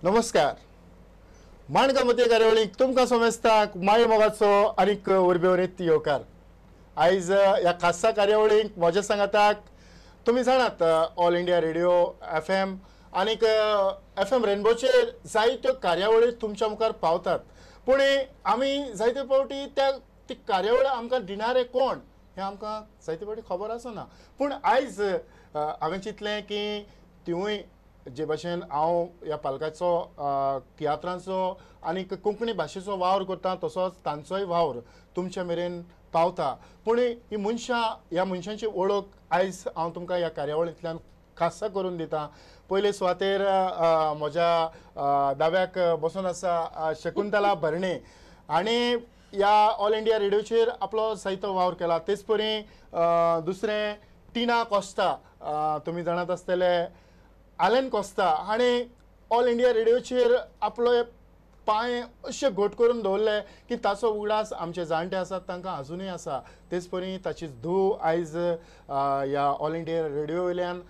नमस्कार. माणकामती कार्यावळीक तुमकां समेस्ताक माय मोगाचो आनीक उर्बेवरीत येवकार. आयज ह्या खासा कार्यावळीक म्हज्या सांगाताक तुमी जाणात ऑल इंडिया रेडिओ FM आनीक FM रेनबोचेर जायत्यो कार्यावळी तुमच्या मुखार पावतात. पूण आमी जायते फावटी त्या ती कार्यावळी आमकां दिणारे कोण हें आमकां जायते फावटी खबर आसना. पूण आयज हांवें चिंतलें की तिवूय जे भाशेन हांव ह्या पालकाचो तियात्रांचो आनी कोंकणी भाशेचो वावर करता तसोच तांचोय वावर तुमच्या मेरेन पावता. पूण ही मनशां ह्या मनशांची वळख आयज हांव तुमकां ह्या कार्यावळींतल्यान खासा करून दिता. पयले सुवातेर म्हज्या दाव्याक बसून आसा शकुंतला भरणे आनी ह्या ऑल इंडिया रेडिओचेर आपलो जायतो वावर केला. तेच परी दुसरें टिना कोस्ता, तुमी जाणात आसतले आलेन कोस्ता हाणें ऑल इंडिया रेडिओचेर आपलो पांय अशे घट करून दवरले की ताचो उगडास आमचे जाणटे आसात तांकां आजुनूय आसा. तेच परी ताची धूव आयज ह्या ऑल इंडिया रेडिओ वयल्यान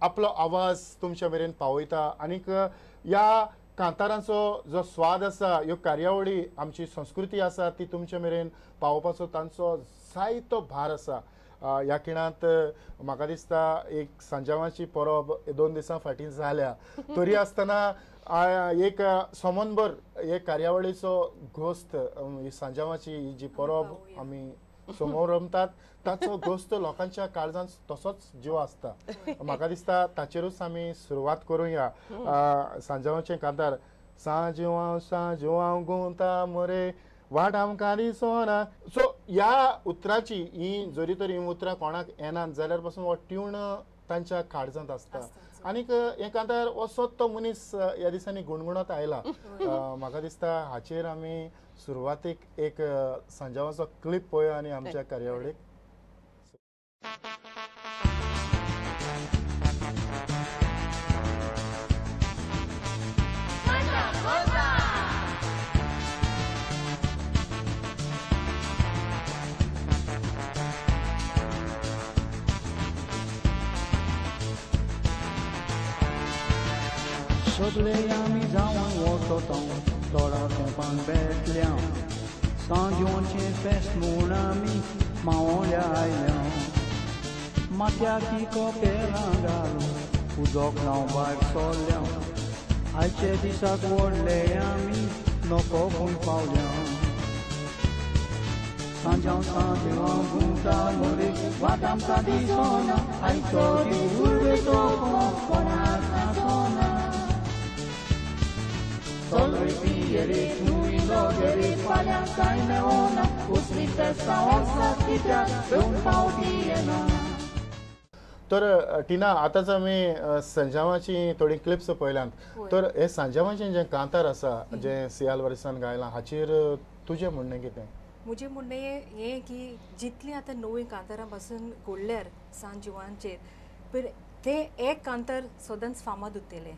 आपलो आवाज तुमच्या मेरेन पावयता आनीक ह्या कांतारांचो जो स्वाद आसा, ह्यो कार्यावळी आमची संस्कृती आसा ती तुमच्या मेरेन पावोवपाचो तांचो जायतो भार आसा. ह्या खिणांत म्हाका दिसता एक सांजावाची परब 2 दिसां फाटीं जाल्या तरी आसतना एक समनभर एक कार्यावळीचो घोस्त ही सांजावाची ही जी परब आमी समोर रमतात ताचो घोस्त लोकांच्या काळजांत तसोच जीव आसता. म्हाका दिसता ताचेरूच आमी सुरवात करुया. सांजावाचें कांतार सांजवां सांजवां गुंता मोरे वाट आमकां दिसना. सो ह्या उतराची ही जरी तर ही उतरां कोणाक येनात जाल्यार पासून हो ट्यून तांच्या काळजांत आसता आनीक हें कांतार असोच तो मनीस ह्या दिसांनी गुणगुणत आयला. म्हाका दिसता हाचेर आमी सुरवातीक एक सांजावाचो क्लिप पळोवया आनी आमच्या कार्यावळीक. सगळे आमी जावन वचता तोडा तेंपान बेटल्या सांजोचें फेस्त म्हूण आमी मावोल्या आयल्या. माथ्याक कोपेलां घालून उदक लावन भायर सरल्या. आयचे दिसाक व्हडले आमी नको खंय पावल्या. सांजांव सांजवां घुंवता मोरे वाट आमकां दिसना. आयचो दीस उर्बेचो कोणाक आसना. Solo piere, nui logere, फाल्यां कांय मेळना. उसली फेस्तां वचत कित्याक येवन पावटी येना. तर टिना, आतांच आमी सांजावाची थोडी क्लिप्स पळयल्यात. तर हे सांजावाचें जें कांतार आसा जें सियाल वर्सान गायलां हाचेर तुजें म्हणणें कितें? म्हजें म्हणणें हें की जितलीं आतां नवीं कांतारां पासून घडल्यार सांजवांचेर पण तें एक कांतार सदांच फामाद उरतलें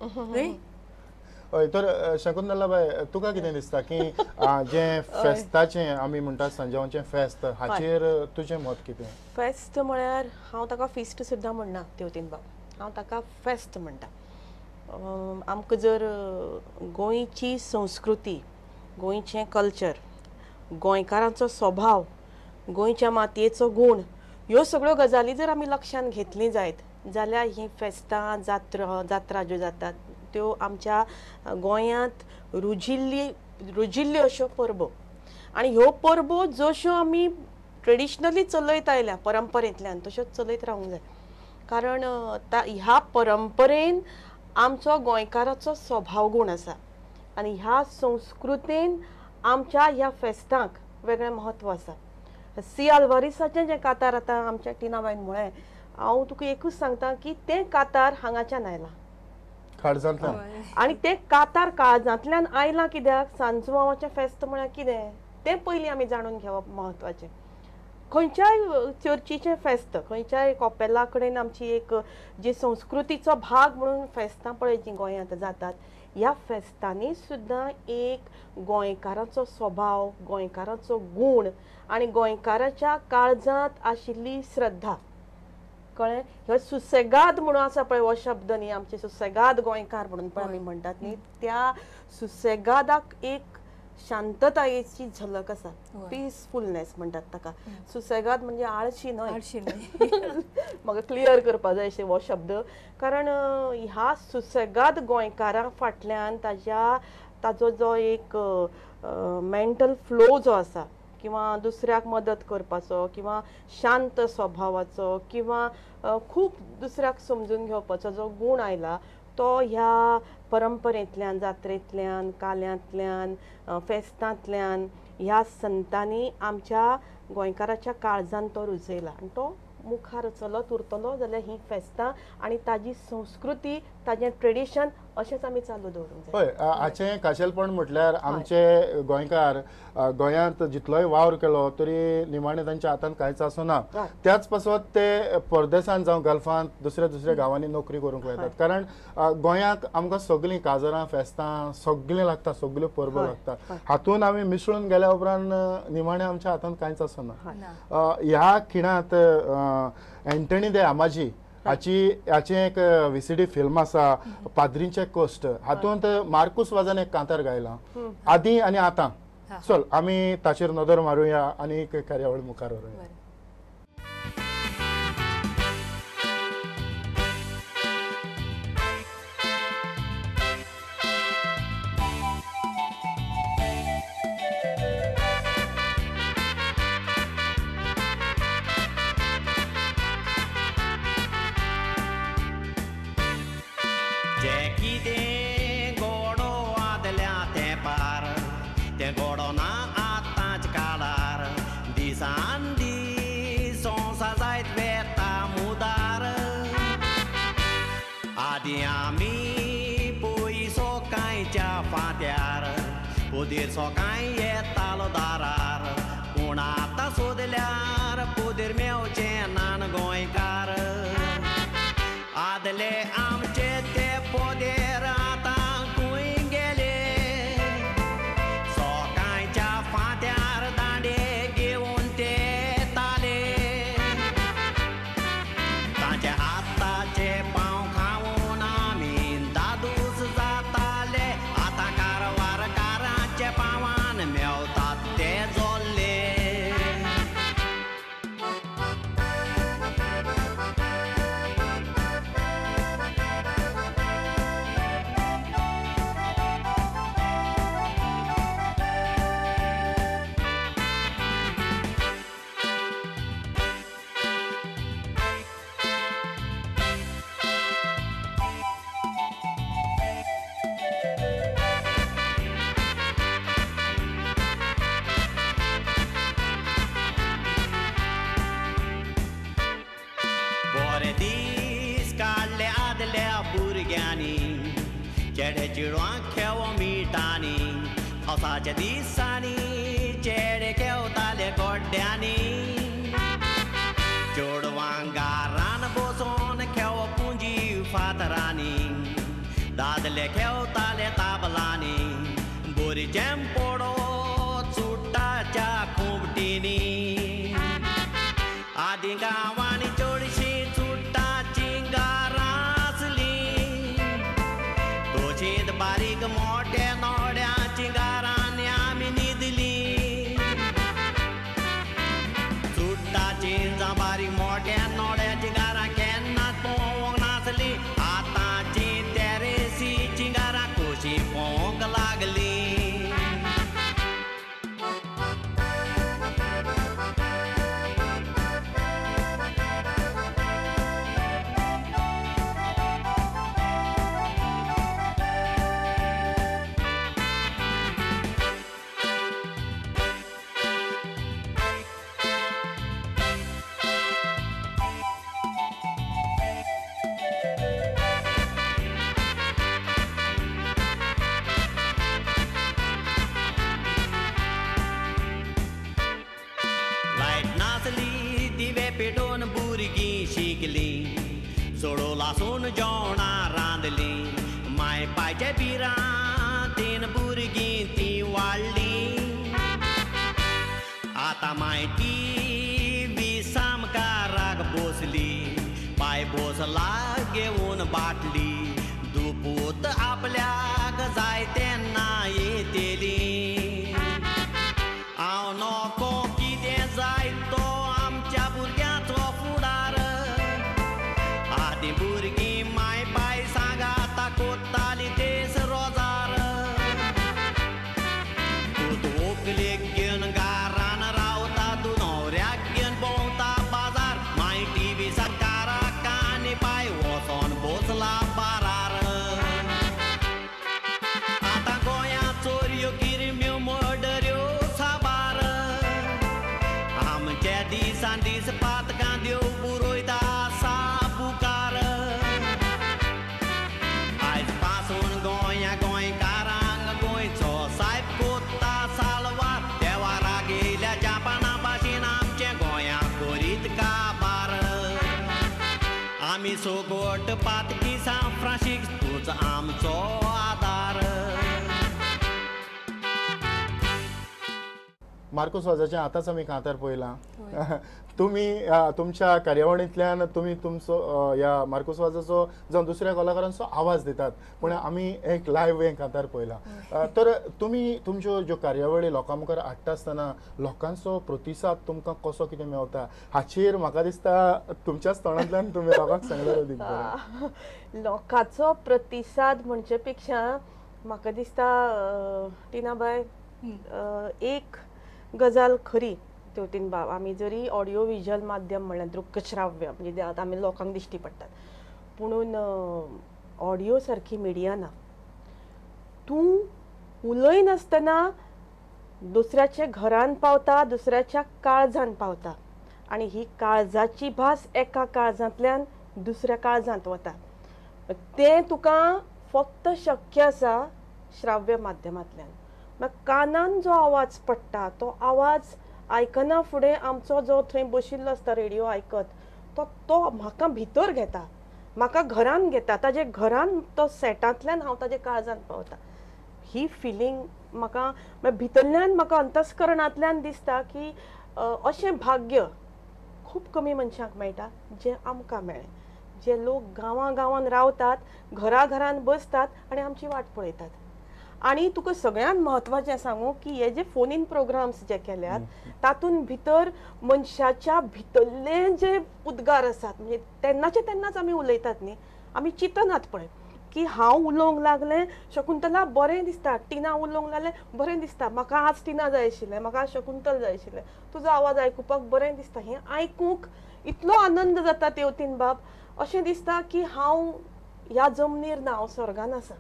न्हय. हय. तर शकुंतला बाय, तुका कितें दिसता की जें फेस्ताचें आमी म्हणटात सांजावाचें फेस्त हाचेर तुजें मत कितें? फेस्त म्हळ्यार हांव ताका फिस्ट सुद्दां म्हणना तेवतीन बाब, हांव ताका फेस्त म्हणटा. आमकां जर गोंयची संस्कृती, गोंयचें कल्चर, गोंयकारांचो स्वभाव, गोंयच्या मातयेचो गूण ह्यो सगळ्यो गजाली जर आमी लक्षांत घेतली जायत जाल्यार हीं फेस्तां जात्रा ज्यो जातात त्यो आमच्या गोंयांत रुजिल्ल्यो अश्यो परबो. आनी ह्यो परबो जश्यो आमी ट्रेडिशनली चलयत आयल्या परंपरेंतल्यान तश्योच चलयत रावूंक जाय. कारण ह्या परंपरेन आमचो गोंयकाराचो स्वभाव गूण आसा आनी ह्या संस्कृतेन आमच्या ह्या फेस्तांक वेगळें म्हत्व आसा. सी आल्वारीसाचें जें कांतार आतां आमच्या टिनाबायन म्हळें, हांव तुका एकूच सांगता की तें कांतार हांगाच्यान आयलां काळजांतल्यान. आनी तें कांतार काळजांतल्यान आयलां कित्याक? सांजवाचें फेस्त म्हळ्यार कितें तें पयलीं आमी जाणून घेवप म्हत्वाचें. खंयच्याय चर्चीचें फेस्त, खंयच्याय कॉपेला कडेन आमची एक जी संस्कृतीचो भाग म्हणून फेस्तां पळय जीं गोंयांत जातात ह्या फेस्तांनी सुद्दां एक गोंयकाराचो स्वभाव, गोंयकाराचो गूण आनी गोंयकाराच्या काळजांत आशिल्ली श्रद्धा कळ्ळें ह्यो सुसेगाद म्हणून आसा पळय हो शब्द न्ही आमचे सुसेगाद गोंयकार म्हणून पळय आमी म्हणटात न्ही त्या सुसेगादाक एक शांततायेची झलक आसा पीसफुलनेस म्हणटात ताका सुसेगाद म्हणजे आळशी न्हय आळशी न्हय म्हाका क्लियर करपा जाय अशें हो शब्द कारण ह्या सुसेगाद गोंयकारां फाटल्यान ताजो जो एक मेंटल फ्लो जो आसा किंवा दुसऱ्याक मदत करपाचो किंवा शांत स्वभावाचो किंवा खूब दुसऱ्याक समजून घेवपाचो जो गूण आयला तो ह्या परंपरेंतल्यान जात्रेंतल्यान काल्यांतल्यान फेस्तांतल्यान ह्या संतांनी आमच्या गोंयकाराच्या काळजान तो रुजयला आनी तो मुखार चलत उरतलो जाल्यार ही फेस्तां आनी ताजी संस्कृती ताजें ट्रेडिशन अशेंच आमी चालू दवरूंक जाय. हय हाचें खाशेलपण म्हटल्यार आमचे गोंयकार गोंयांत जितलोय वावर केलो तरी निमाणें तांच्या हातांत कांयच आसना त्याच पासत ते परदेसांत जावं गल्फांत दुसऱ्या दुसऱ्या गांवांनी नोकरी करूंक वयतात कारण गोंयांक आमकां सगळीं काजरां फेस्तां सगळीं लागता सगल्यो परबो लागता हातून आमी मिसळून गेल्या उपरांत निमाणें आमच्या हातांत कांयच आसना. ह्या खिणांत एंटनी दे आमाजी हाचें एक VCD film आसा पाद्रींचे कश्ट हातूंत मार्कूस वाजान एक कांतार गायला आदी आनी आतां चल आमी ताचेर नदर मारुया आनी एक कार्यावळ मुखार व्हरुया. सकाळी येतालो दारार पूण आतां सोदल्यार पोदीर मेवचें नान गोंयकार आदले आमचे ते पोदेर आतां खंय गेले सकाळच्या फांत्यार दांडे घेवन ते ताले तांचे आतांचे पांव खावन आमी दादूस जाताले आतां कारवार काराचे पावान मेवतात ते जोल्ले. चेडे चेडवांक खेवो मिठांनी पावसाच्या दिसांनी चेडे खेवताले गोड्ड्यांनी चेडवांक गारान बसोन खेवो पुंजी फातरांनी दादले खेवताले ताबलांनी बोरी चेंपोडो चुट्टाच्या खुबटींनी आदी गांवांनी चडशीं चुट्टाचीं गारां आसलीं बारीक मोठे नोड्याची गारांनी आमी न्हिदली चुट्टाची जावं बारीक मोठ्या नोड्याची गारां केन्नाच पोवंक नासली आतांची तेरेसीची गारां कशी पोवंक लागली. सोडोलासून जेवणां रांदली माय पायचे पिरांतीन भुरगीं ती वाडली आतां माय टी व्ही सामकाराक बसली घेवन बाटली दुपूत आपल्याक जाय तेन्ना येतली. हांव नको कितें जाय तो आमच्या भुरग्यांचो फुडार. आदीं भुरगीं माय पाय सांगाता कोत्ताली तेस रोजार. तूं व्हंकलेक घेवन घरान रावता, तूं न्हवऱ्याक घेवन भोंवता बाजार. माय टिवी सरकाराक आनी पाय वचोन बसला बारार. आतां गोंयांत चोरयो किरम्यो मर्डऱ्यो साबार. आमच्या दिसान दीस पातकां देव पुरयता साबुकार. आयज पासून गोंया गोंयकारांक गोंयचो सायब कोत्ता सालवार. देवा रागयल्या जापाना भाशेन आमच्या गोंयाक करीत काबार. आमी सोगोट पातकी सांत फ्रांसीस तूंच आमचो आदार. मार्कुस वाजाचें आतांच आमी कांतार पळयलां. तुमी तुमच्या कार्यावळींतल्यान तुमी तुमचो ह्या मार्कुस वाजाचो जावं दुसऱ्या कलाकारांचो आवाज दितात, पूण आमी एक लायव्ह हें कांतार पळयलां. तर तुमी तुमच्यो ज्यो कार्यावळी लोकां मुखार हाडटा आसतना लोकांचो प्रतिसाद तुमकां कसो कितें मेवता हाचेर म्हाका दिसता तुमच्याच तोंडांतल्यान तुमी लोकांक सांगल्यार अदीक बरें. लोकांचो प्रतिसाद म्हणचे पेक्षा म्हाका दिसता टिनाबाय एक गजाल खरी तेवतीन बाब, आमी जरी ऑडियो विज्युअल माध्यम म्हणल्यार दृकश्राव्य म्हणजे आतां आमी लोकांक दिश्टी पडटात, पुणून ऑडियो सारकी मिडिया ना. तूं उलयनासतना दुसऱ्याच्या घरान पावता, दुसऱ्याच्या काळजान पावता आनी ही काळजाची भास एका काळजांतल्यान दुसऱ्या काळजांत वता. तें तुका फक्त शक्य आसा श्राव्य माध्यमांतल्यान. मागीर कानान जो आवाज पडटा तो आवाज आयकना फुडें आमचो जो थंय बशिल्लो आसता रेडियो आयकत तो तो म्हाका भितर घेता, म्हाका घरान घेता, ताजे घरान तो सेटांतल्यान हांव ताजे काळजान पावता. ही फिलींग म्हाका भितरल्यान म्हाका अंतस्करणांतल्यान दिसता की अशें भाग्य खूब कमी मनशांक मेळटा जें आमकां मेळ्ळें, जे लोक गांवां गांवान रावतात, घरा घरान बसतात आनी आमची वाट पळयतात. आनी तुका सगळ्यांत म्हत्वाचें सांगू की हे जे फोन इन प्रोग्राम्स जे केल्यात तातूंत भितर मनशाच्या भितरले जे उद्गार आसात म्हणजे तेन्नाचे तेन्नाच आमी उलयतात न्ही, आमी चिंतनात पळय की हांव उलोवंक लागलें शकुंतला बरें दिसता, टिना उलोवंक लागलें बरें दिसता, म्हाका आज टिना जाय आशिल्लें, म्हाका आज शकुंतल जाय आशिल्लें, तुजो आवाज आयकुपाक बरें दिसता. हें आयकूंक इतलो आनंद जाता तेवतीन बाब, अशें दिसता की हांव ह्या जमनीर ना, हांव स्वर्गान आसा,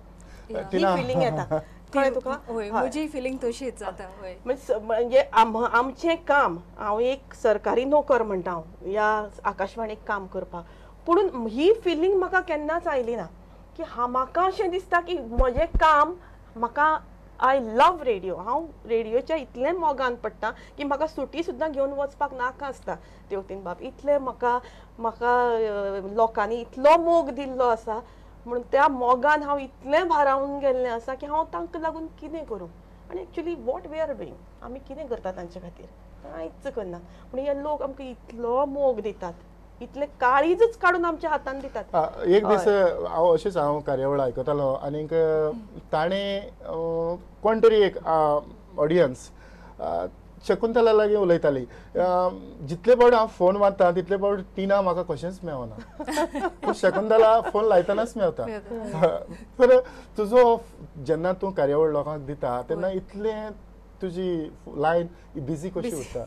ही फिलींग येता. कळ्ळें तुका? म्हजी फिलींग तशीच जाता. म्हणजे आमचें काम, हांव एक सरकारी नोकर म्हणटा हांव ह्या आकाशवाणीक काम करपाक, पुणून ही फिलींग म्हाका केन्नाच आयली ना की म्हाका अशें दिसता की म्हजें काम, म्हाका I love radio, हांव रेडियोच्या इतलें मोगान पडटा की म्हाका सुटी सुद्दां घेवन वचपाक नाका आसता तेवतीन बाब, इतलें म्हाका म्हाका लोकांनी इतलो मोग दिल्लो आसा, म्हणून त्या मोगान हांव इतलें भारावन गेल्लें आसा की हांव तांकां लागून कितें करूं आनी actually what we are doing, आमी कितें करता तांचे खातीर, कांयच करना. पूण हे लोक आमकां इतलो मोग दितात, इतले काळीजच काडून आमच्या हातान दितात. एक दीस हांव अशेंच हांव कार्यावळ आयकतालो आनीक ताणें कोण तरी एक ऑडियन्स शकुंतला लागीं उलयताली, जितले फावट हांव फोन मारता तितले फावट टिना म्हाका कशेंच मेळना, पूण शकुंतला फोन लायतनाच मेवता. तर तुजो जेन्ना तूं कार्यावळ लोकांक दिता तेन्ना इतलें तुजी लायन बिजी कशी उरता?